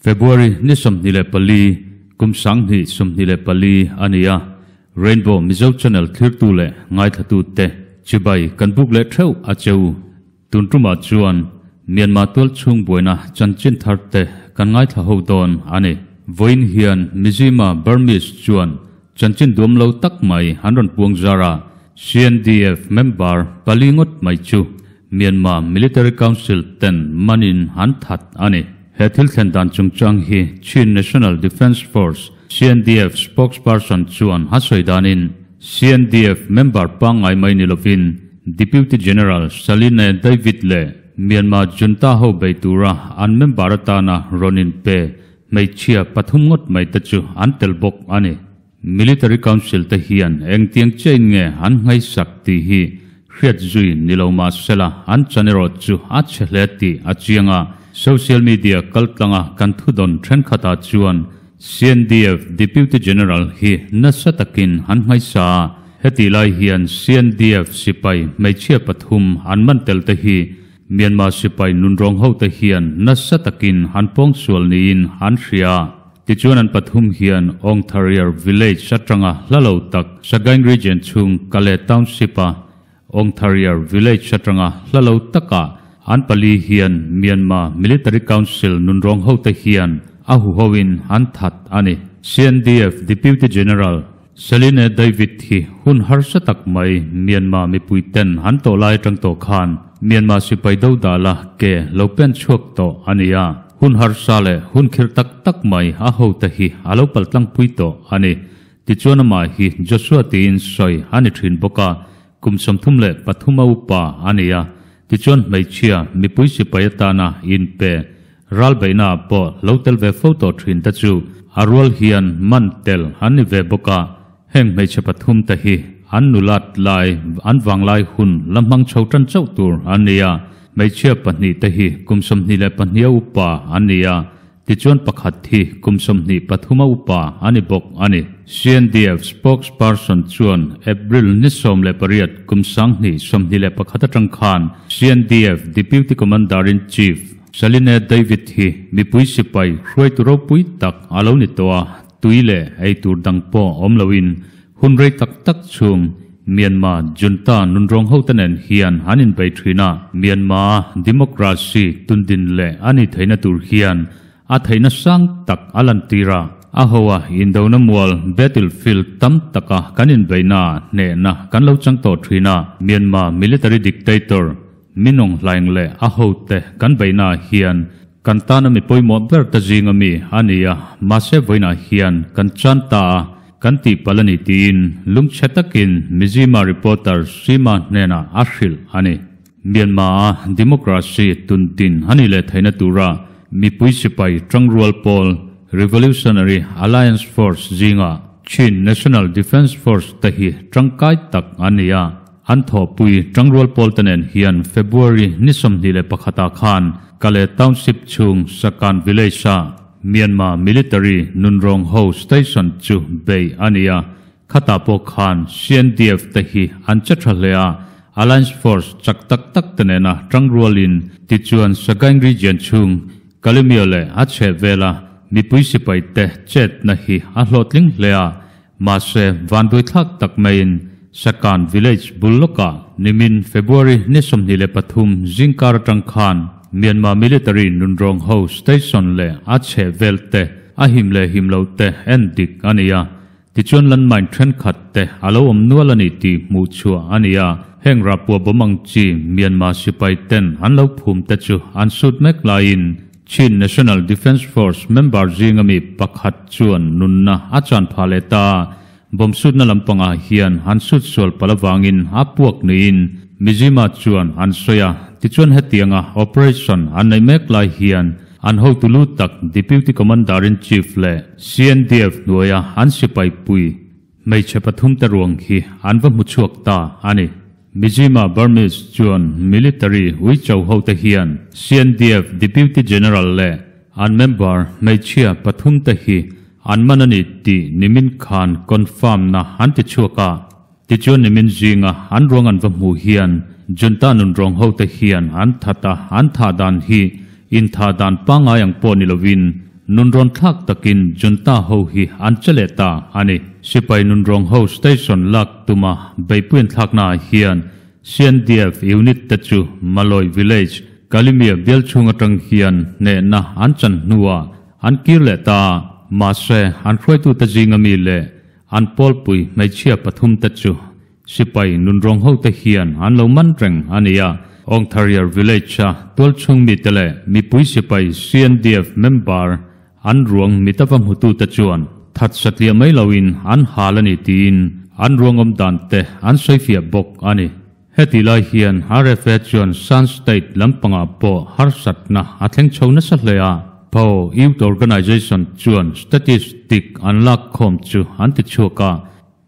February ni 24, kum 2024 a ni a, Rainbow Mizo Channel thlirtu leh ngaithlatute chibai kan buk leh theuh a che u. Tun tumah chuan Myanmar tualchhung buaina chanchin thar te kan ngaithla ho dawn a ni. Vawiin hian Mizima Burmese chuan chanchin duam lo tak mai an rawn puang zar a, CNDF member pali ngawt mai chu Myanmar Military Council ten manin an that a ni. He thil thlen dan chungchang hi Chin National Defence Force, CNDF, spokesperson chuan a sawi danin, CNDF member pangngai mai ni lovin Deputy General Saline David leh Myanmar junta ho bei tura an member atana rawn inpe hmeichhia pathum ngawt mai te chu an tel bawk a ni. Military Council te hian engtiang chiahin nge an nghaisak tih hi hriat zui ni lo mah sela an chan erawh chu a chhe hle tih a chiang a. Social media kaltlanga kan thudawn thenkhatah chuan CNDF Deputy General hi nasa takin an hmaisa a, hetih lai hian CNDF sipai hmeichhia pathum an man tel te hi Myanmar sipai nunrawng ho te hian nasa takin an pawngsual niin an hria. Tichuan an pathum hian Awngthariar Village atanga hla lo tak Sagaing Region chhung Kale Township a Awngthariar Village atanga hla lo takah an pali hian Myanmar Military Council nunrawng hote hian a huhoin an that a ni. CNDF Deputy General Saline David hi hun harsa tak mai Myanmar mipui ten an tawh lai atang tawh khan Myanmar sipai do dala ke lo pen chhuak tawh a ni a. Hun harsa leh hun khirh tak tak mai a hote hi a lo paltlangpui tawh a ni. Tichuan amah hi Joshua tiin sawi a ni thin bawk a, kum 33 a upa a ni a. Tichuan hmeichhia mipui sipai atana inpe ral beihnaah pawh lo tel ve fo tawh thin te chu a rual hian man tel an ni ve bawk a. Heng hmeichhe pathum te hi an nulat lai an vanglai hun la hmang chho tan chauh tur an ni a. Hmeichhia pahnih te hi kum 22 a upa an ni a. Tichuan pakhat hi kum 23 a upa a ni bawk a ni. CNDF spokesperson chuan April ni 18 kum 2021 atang khan CNDF Deputy Commander-in-Chief Saline David hi mipui sipai hruaitu ropui tak a lo ni tawh a, tui leh ei tur dang pawh awm loin hun rei tak tak chhung Myanmar junta nunrawng hote nen hian an inbei thin a. Myanmar democracy tundin leh a ni theihna tur hian a theihna sang tak a lantir a. A hoa indona mual battlefield tam taka kan inbeihna hnehna kan lo chang tawh thin a. Myanmar military dictator Minung Hlaing leh a hote kan beihna hian kan tana mi pawimawh ber ta zinga mi a ni a, mahse vawiinah hian kan chan ta a, kan tih palh a ni tiin lungchhe takin Mizzima reporter Sima hnenah a hrilh a ni. Myanmar-a democracy tuntin a nih leh theihna tura mipui sipai tangrual pawl Revolutionary Alliance Force zingah Chin National Defence Force te hi tangkai tak an ni a. An thawhpui tangrual pawl te nen hian February ni 21 ah khan Kale Township chhung Sakan Village a Myanmar Military nunrawng ho station chu bei a ni a, khatah pawh khan CNDF te hi an che tha hle a, Alliance Force chak tak tak te nena tangrualin tichuan Sagaing Region chhung Kalemyo leh a chhehvela mipui sipai te chetna hi a hlawhtling hle a, Mahse, vanduaithlak tak maiin Sakan Village bul lawkah nimin February ni 23 zingkar atang khan Myanmar Military nunrawng ho station leh a chheh vel te a him leh him lo te en dik a ni a. Tichuan landmine thenkhat te a lo awm nual a ni tih hmuh chhuah a ni a. Heng rahpua bawm ang chi Myanmar sipai ten an lo phum te chu an sut mek laiin Chin National Defence Force member zinga mi pakhat chuan nunna a chan phah leh ta. Bomb sutna lampangah hian an sut sual palh avangin a puak niin Mizzima chuan an sawi a. Tichuan hetianga operation an neih mek lai hian an hotu lu tak Deputy Commander-in-Chief leh CNDF hnuaia an sipai pui hmeichhe pathum te ruang hi an va hmu chhuak ta a ni. Mizzima Burmese chuan military uicho hote hian CNDF Deputy General leh an member hmeichhia pathum te hi an man a ni tih nimin khan confirm na an ti chhuak a. Tichuan nimin zinga an ruang an va hmuh hian junta nunrawng hote hian an that a, an thah dan hi inthah dan pangngai ang pawh ni lovin Nunrawn thlak takin Junta ho hi an che leh ta a ni. Sipai nunrawng ho station lak tuma beihpuiin thlaknaah hian CNDF unit te chu Maloi village, Kalimia bial chhung atang hian hnehna an chan hnuah an kir leh ta a, mahse an hruaitute zinga mi leh an pawlpui hmeichhia pathumte chu Sipai nunrawng hote hian an lo man reng a ni a, Awngthariar village-a tualchhung mite leh mipui sipai CNDF member an ruang mita va hmutute chuan that satliah mai loin an hal a ni tiin an ruang awm dan te an sawifiah bawk a ni. Heti lai hian RFA chuan Shan State lampangah pawh harsatna a thleng chho nasa hle a, Pho Youth Organization chuan statistic an lakkhawm chu an ti chhuak a,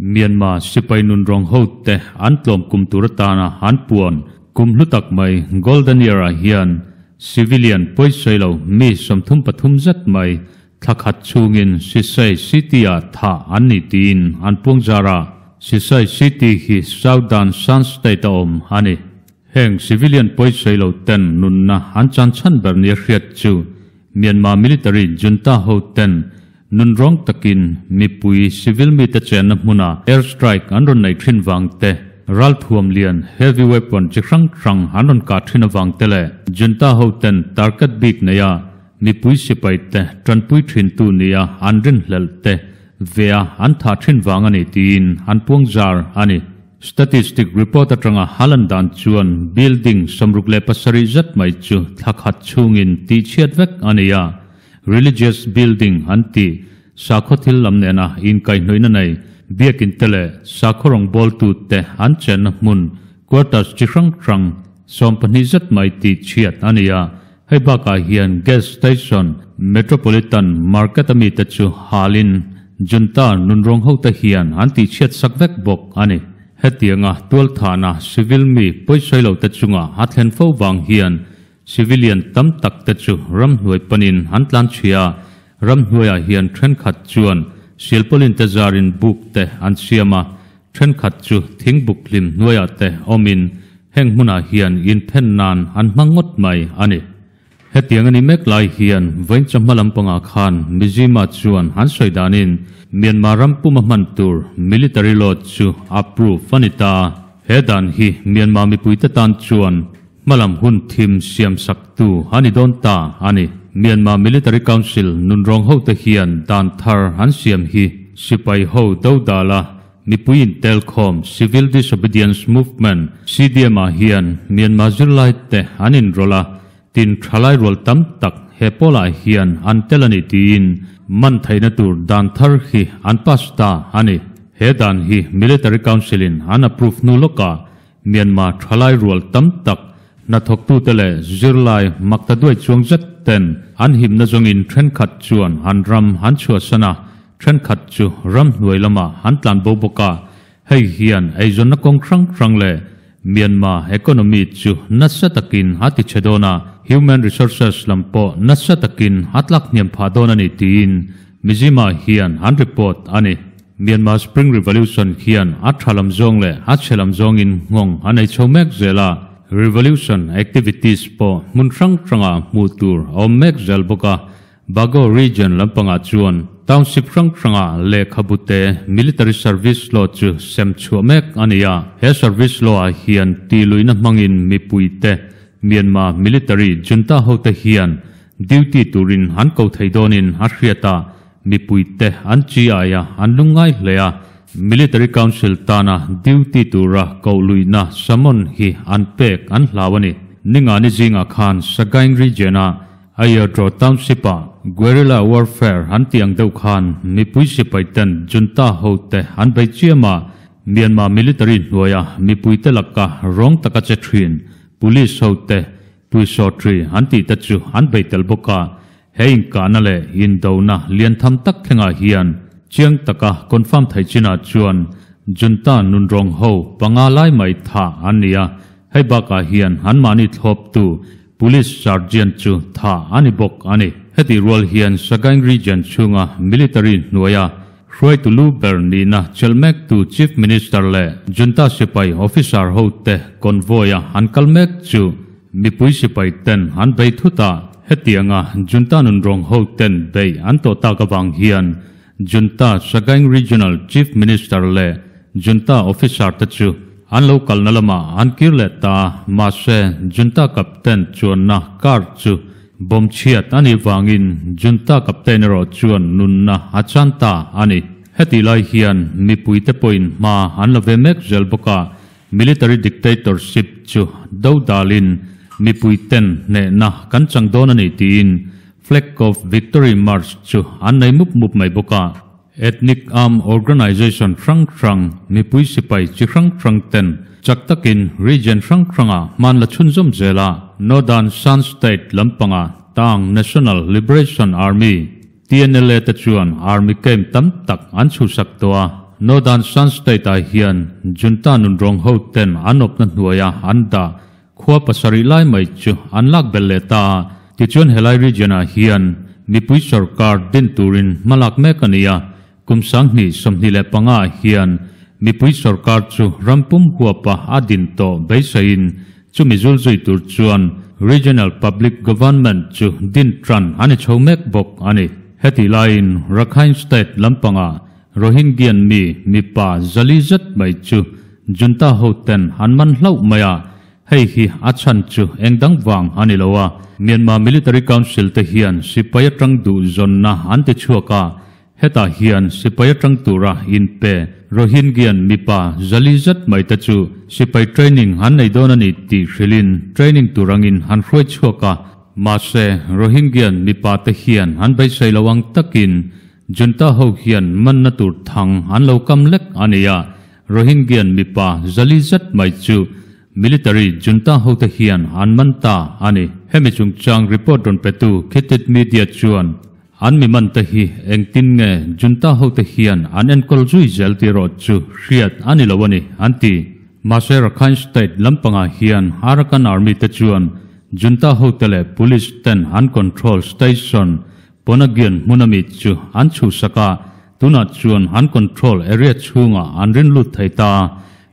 Myanmar sipai nunrawng hote an tlawm kum tur atana an puan kum hlu tak mai Golden Year ah hian civilian pawisawi lo mi 33 zet mai thla khat chhungin Sisai City ah thah an ni tiin an puang zar a, Sisai City hi Southern Shan State a awm a ni. Heng civilian pawisawi lo ten nunna an chan chhan ber nia hriat chu Myanmar military junta ho ten Nunrawng takin mipui civil mite chenna hmuna air strike an rawn nei thin vang te, ralthuam lian heavy weapon chi hrang hrang an rawn kah thin avang te leh junta ho ten target bik neia mipui sipai te tanpui thin tu nia an rinhlelh te vea an thah thin vang a ni tiin an puang zar a ni. Statistic report atanga halan dan chuan building 67 zet mai chu thla khat chhungin tihchhiat vek a ni a. Religious building an tih, sakhaw thil lam nena inkaihhnawihna nei biakin te leh sakhaw rawngbawltute an chenna hmun, quarters chi hrang hrang, 12 zet mai tih chhiat a ni a. Hei bakah hian gas station, Metropolitan Market a mite chu halin junta nunrawng hote hian an tihchhiat sak vek bawk a ni. Hetianga tualthahna civil mi pawisawi lote chunga a thlen fo vang hian Civilian tam tak te chu ramhnuai panin an tlan chhia a, ramhnuaiah hian thenkhat chuan silpaulin te zarin buk te an siam a, thenkhat chu thing buk hlim hnuaiah te awmin heng hmunah hian inphen nan an hmang ngawt mai a ni. Hetiang a ni mek lai hian vawiin chawhma lampangah khan Mizima chuan an sawi danin Myanmar ram puma hman tur military law chu approve a ni ta. He dan hi Myanmar mipuite tan chuan Hmalam hun thim siam saktu a ni dawn ta a ni. Myanmar Military Council nunrawng hote hian dan thar an siam hi sipai ho dodal a, mipui intelkhawm Civil Disobedience Movement, CDM, ah hian Myanmar zirlai te an inrawlh a, tin thalai rual tam tak he pawlah hian an tel a ni tiin man theihna tur dan thar hi an pass ta a ni. He dan hi Military Council in an approve hnu lawkah Myanmar thalai rual tam tak hnathawktute leh zirlai makta duai chuang zet ten an himna zawngin thenkhat chuan an ram an chhuahsan a, thenkhat chu ram hnuai lamah an tlan bo bawk a. Hei hian eizawnna kawng hrang hrang leh Myanmar economy chu nasa takin a ti chhe dawn a, human resources lam pawh nasa takin a tlak hniam phah dawn a ni tiin Mizima hian an report a ni. Myanmar Spring Revolution hian a tha lam zawng leh a chhe lam zawngin nghawng a nei chho mek zel a, revolution activities pawh hmun hrang hrangah hmuh tur a awm mek zel bawk a. Bago region lampangah chuan township hrang hrangah lehkhabute military service law chu sem chhuah mek a ni a, he service law-ah hian tihluihna hmangin mipuite Myanmar military junta hote hian duty turin an ko thei dawnin a hriat a. Mipuite an chi aia an lungngai hle a, Military Council tana duty tura koh luihna summon hi an pek an hlau a ni. Ningani zingah khan Sagaing region-a Ayodhya Township-ah guerrilla warfare an tih ang deuh khan mipui sipaiten junta hote an bei chiam a, Myanmar military hnuaia mipuite laka rawng taka che thin police hote Puisawtri an tih te chu an bei tel bawk a, He inkahna leh indona lian tham tak thlengah hian chiang taka confirm thei chinah chuan junta nunrawng ho panga lai mai thah an ni a, hei bakah hian anmahni thlawptu police sergeant chu thah a ni bawk a ni. Hetih rual hian Sagaing region chhunga military hnuaia hruaitu lu ber nihna chelh mektu Chief Minister leh junta sipai officer hote convoy-a an kal mek chu mipui sipai ten an bei thut a. Hetianga Junta nunrawng ho ten bei an tawh tak avang hian Junta Sagaing Regional Chief Minister leh Junta Officer te chu an lo kalna lamah an kir leh ta a, mahse Junta Captain chuanna car chu bomb chhiat a nih vangin Junta Captain erawh chuan nunna a chan ta a ni. Hetih lai hian mipuite pawhin hma an la ve mek zel bawk a, Military dictatorship chu do dalin mipui ten hnehna kan chang dawn a ni tiin Flag of Victory March chu an nei mup mup mai bawk a. Ethnic armed organization hrang hrang, mipui sipai chi hrang hrang ten chak takin region hrang hrangah hman la chhunzawm zel a. Northern Shan State lampanga Tang National Liberation Army, TNLA te chuan Army camp tam tak an chhuhsak tawh a, Northern Shan State-ah hian Junta nunrawng ho ten an awpna hnuaia an dah khua pasarih lai mai chu an lak belh leh ta a, tichuan helai region-ah hian mipui sorkar din turin hmalak mek a ni a, kum 2025 ah hian mipui sorkar chu ram pum huapa a din tawh beiseiin Chumi zul zui tur chuan Regional Public Government chu din tan a ni chho mek bawk a ni. Hetih laiin Rakhine State lampangah Rohingyan mi mipa 400 zet mai chu Junta hoten an man hlauh mai a, hei hi a chhan chu eng dang vang a ni lo a, Myanmar Military Council te hian sipai atang duh zawnna an ti chhuak a, Hetah hian sipai atang tura inpe Rohingyan mipa 400 zet mai te chu sipai training an nei dawn a ni tih hrilhin training tur angin an hruai chhuak a. Mahse, Rohingyan mipa te hian an beisei lo ang takin Junta ho hian manna tur thang an lo kam lek a ni a, Rohingyan mipa 400 zet mai chu Military Junta hote hian an man ta a ni. Hemi chungchang report rawn petu Khittit Media chuan An mi man te hi engtin nge Junta hote hian an enkawl zui zel tih erawh chu hriat a ni lo a ni, an ti. Mahse Rakhine State lampangah hian Arakan Army te chuan Junta hote leh Police ten an control station Ponagyan hmun ami chu an chhuhsak a, tunah chuan an control area chhungah an rin lut thei ta.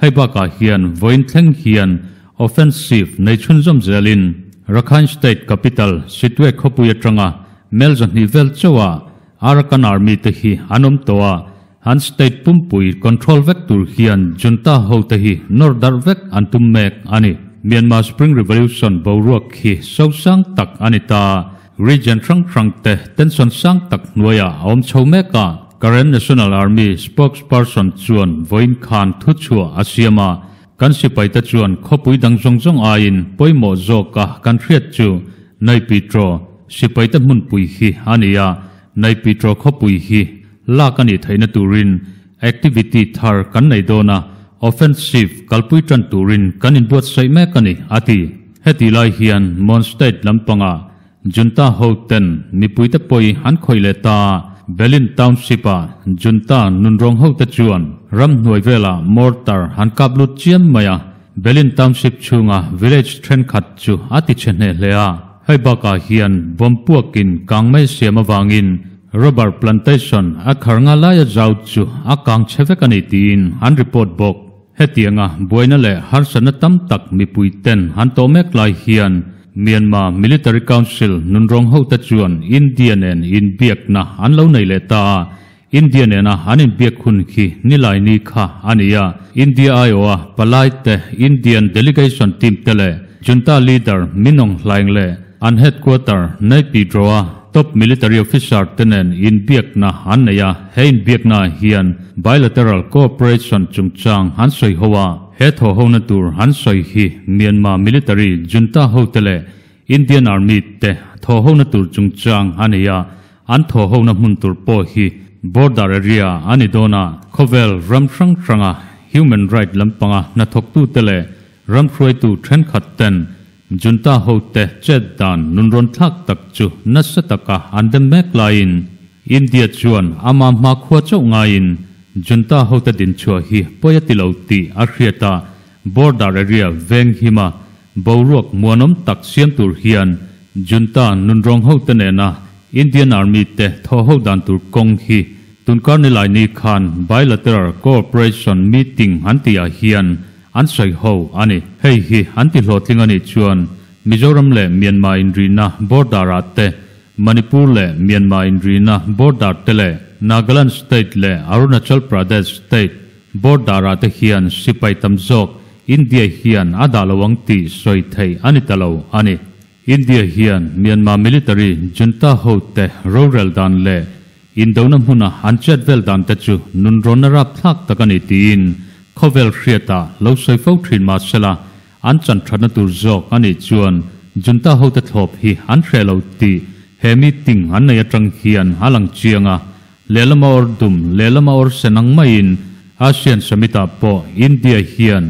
Hei bakah hian vawiin thleng hian offensive nei chhunzawm zelin Rakhine State capital Sittwe khawpui atanga mel 200 vel chauha Arakan Army te hi an awm tawh a, an state pumpui control vek tur hian junta ho te hi nawr darh vek an tum mek a ni. Myanmar Spring Revolution boruak hi sosang tak a ni ta. Region hrang hrang te tension sang tak hnuaiah a awm chho mek a. Karen National Army spokesperson chuan vawiin khan thuchhuah a siam a, Kan sipaite chuan khawpui dang zawng zawng aiin pawimawh zawka kan hriat chu Naipitro sipaite hmunpui hi a ni a, Naipitro khawpui hi lak a nih theihna turin activity thar kan nei dawn a, offensive kalpui tan turin kan inbuatsaih mek a ni, a ti. Hetih lai hian Mon State lampangah Junta hoten mipuite pawi an khawih leh ta. Berlin Township-a Junta nunrawng hote chuan ramhnuai velah mortar an kap lut chiam mai a, Berlin Township chhunga village thenkhat chu a ti chhe hneh hle a. Hei bakah hian bomb puakin kang mai siam avangin rubber plantation a khar nga laia zau chu a kang chhe vek a ni tiin an report bawk. Hetianga buaina leh harsatna tam tak mipui ten an tawh mek lai hian Myanmar Military Council nunrawng hote chuan India nen inbiakna an lo nei leh ta a, India nena an inbiak hun khi nilai ni kha a ni a, India aiawha palai te, Indian delegation team te leh Junta leader Min Aung Hlaing leh an headquarter Naypyidaw-a top military officer te nen inbiakna an nei a, he inbiaknaah hian bilateral cooperation chungchang an sawi ho a, he thawhhona tur an sawi hi Myanmar military junta hote leh Indian Army te thawhhona tur chungchang a nei a, an thawhhona hmun tur pawh hi border area a ni dawn a, khawvel ram hrang hranga human right lampanga hnathawktute leh ram hruaitu thenkhat ten Junta hote chet dan nunrawn thlak tak chu nasa taka an dem mek laiin India chuan ama hmakhua chauh ngaiin Junta hote dinchhuah hi pawi a ti lo tih a hriat a, border area veng hima boruak muanawm tak siam tur hian Junta nunrawng hote nena Indian Army te thawhho dan tur kawng hi tunkar nilai ni khan bilateral cooperation meeting an tihah hian An sawi ho a ni. Hei hi an ti hlawhtling a nih chuan Mizoram leh Myanmar inrina border-ah te, Manipur leh Myanmar inrina border te leh Nagaland state leh Arunachal Pradesh state border-ah te hian sipai tam zawk India hian a dah lo ang tih sawi theih a ni ta lo a ni. India hian Myanmar military junta hote rorel dan leh Indona hmuna an chet vel dan te chu nunrawnna rapthlak tak a ni tiin khawvel hriatah lo sawi fo thin mah sela, an chan thatna tur zawk a nih chuan junta hote thlawp hi an hreh lo tih he meeting an nei atang hian a lang chiang a. Lehlama awr dum, lehlama awr sen ang maiin ASEAN Summit-ah pawh India hian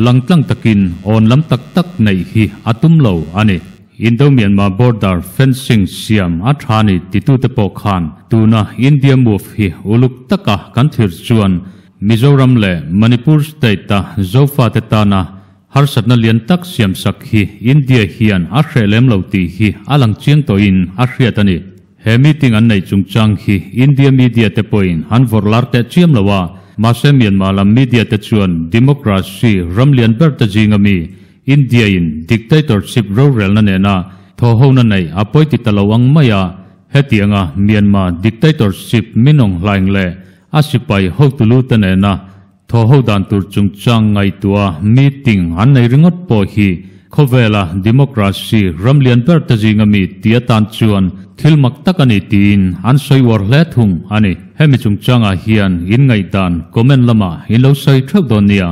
langtlang takin awn lam tak tak neih hi a tum lo a ni. Indo-Myanmar border fencing siam a tha ni titute pawh khan tuna India move hi uluk taka kan thlir chuan Mizoram leh Manipur state-a Zofate tana harsatna lian tak siamsak hi India hian a hreh lem lo tih hi a lang chiang tawhin a hriat a ni. He meeting an neih chungchang hi India media te pawhin an vawrh lar teh chiam lo a, mahse Myanmar lam media te chuan democracy ram lian ber te zinga mi India in dictatorship rorelna nena thawhhona neih a pawi ti ta lo ang mai a, hetianga Myanmar dictatorship minawng hlaing leh a sipai hotu te nena Thawhho dan tur chungchang ngaihtuah meeting an nei ringawt pawh hi khawvela democracy ram lian ber te zinga mi ti atan chuan thil mak tak a ni tiin an sawi uar hle thung a ni. Hemi chungchangah hian in ngaihdan comment lamah in lo sawi theuh dawn nia.